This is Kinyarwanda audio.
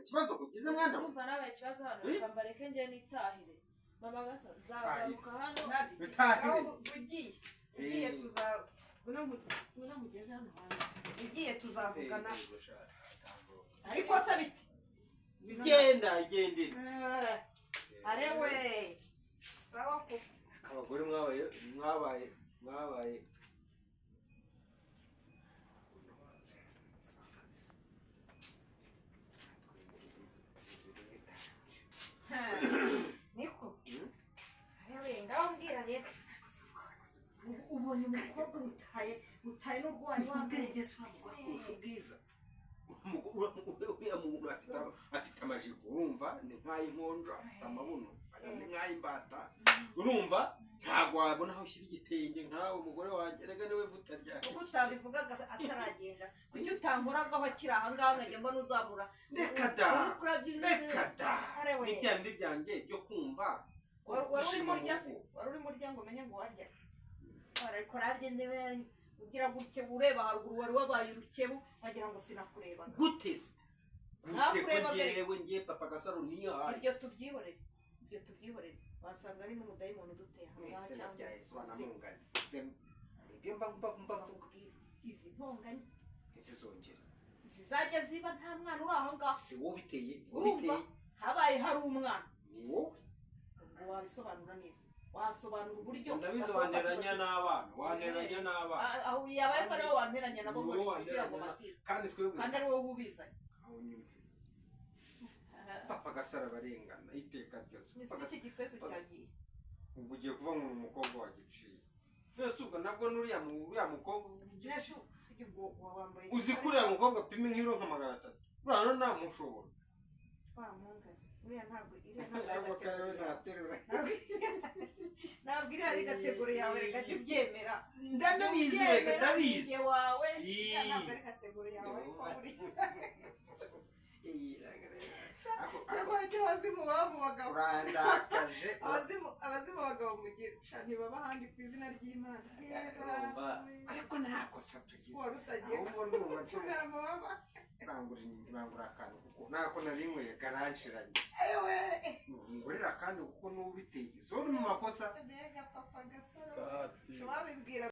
Ikibazo kugize, mwana we. Urumva nabaye ikibazo hano. Eh? Reka mbareke njye nitahire. Mama Gasa, nzagaruka hano. Nadi, Bitahire. aho ugiye ugiye Eh. tuza ngwino mugeze hano hanze. Ugiye tuzavugana, ariko se bite? Genda, gendera. Eh, arewe, sawa ko. Abagore mwabaye mwabaye mwabaye. Niko arewe, ngaho mbwira rero, ubonye umukobwa utaye utaye n'urwo wari wambaye. Ubwenge se uravuga kurusha ubwiza? Uriya muntu afite amajigo, urumva ni nk'ay'inkonjo, afite amabuno aya ni nk'ay'imbata, urumva ntabwo wabona aho ushyira igitenge nkawe. Umugore wanjye rega niwe vuta ryawe. Kuko utabivugaga ataragenda, kuki utankoragaho akiri aha ngaha, nkajya mbona uzamura? Reka da! Uri kurabyina. Reka da! Arewe. Ni bya bindi byanjye byo kumva ko Wari urimo gushima urya se? mu rugo. Wari urimo urya ngo umenye ngo warya? Ariko niba ugira gutya ureba haruguru, wari wabaye urukebu, wagira ngo sinakurebaga. Gute se? Gute ko Ntakureba mbere. ngewe ngiye Papa Gasaro niyahaye? Ibyo tubyihorere, ibyo tubyihorere. Wasanga ari n'umudayimoni uduteye aha ngaha Mwese cyangwa nabyaye sobanamungane, nibyo mba mba mba mvuga. Izi ntonganya Ntizizongere. zizajya ziba nta mwana uri aho ngaho. Si wowe biteye, ni wowe Urumva biteye. habaye hari umwana, Ni wowe. ubwo wabisobanura neza, wasobanura uburyo Ndabizi. basohoka. Wanteranya n'abana, wanteranya n'abana. Ah, aho yabaye se ari wowe wanteranya nabo Ni ngo wowe kugira ngo wanteranya batire kandi twebwe kandi ari wowe ubizanye. Aho nyumve. Papa Gasaro abarengana iteka ryose. Ni Papa si iki gipesu cyagiye. Ubwo ugiye kuva ngo ni umukobwa wagiciye mbese, ubwo nabwo n'uriya uriya mukobwa Ejo ubwo wambaye. Uzi ko uriya mukobwa apima nk'ibiro nka 300? Uriya no ntamushobora. Wa mpungane, uriya ntabwo, iriya ntabwo ari Ariko kariwe category yawe. ntaterura. Ntabwo iriya ari category yawe, reka jya ubyemera. Ndanabizi reka. Ubyemera, Ndabizi. njye wawe iriya Ii. ntabwo ari category yawe, ariko buriya Ariko icyo abazimu baba mu bagabo. Urandakaje. Abazimu abagabo mugira sha ntibaba ahandi, ku izina ry'Imana. Urumva, ariko nta kosa tugize. Wari utagiye Ahubwo ndumva nshaka kumera amababa. Rangura akantu kuko ntako nari nkwiye karanshiranye. Ewe. Ngurira kandi kuko n'ubiteye so uri mu makosa. Mbega Papa Gasaro, wabibwira.